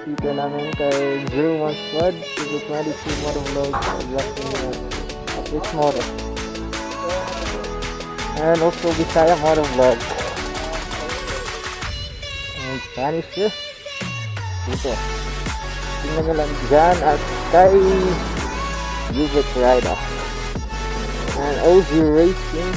Sticker namin kay Drew One Squad, Eagle 22 Moto Vlog, Justin Rich Moto. And also Bisaya Moto Vlog. And Spanish here. Dito. Tingnan nyo lang dyan at kay Yubik Rider. And OZ Racing.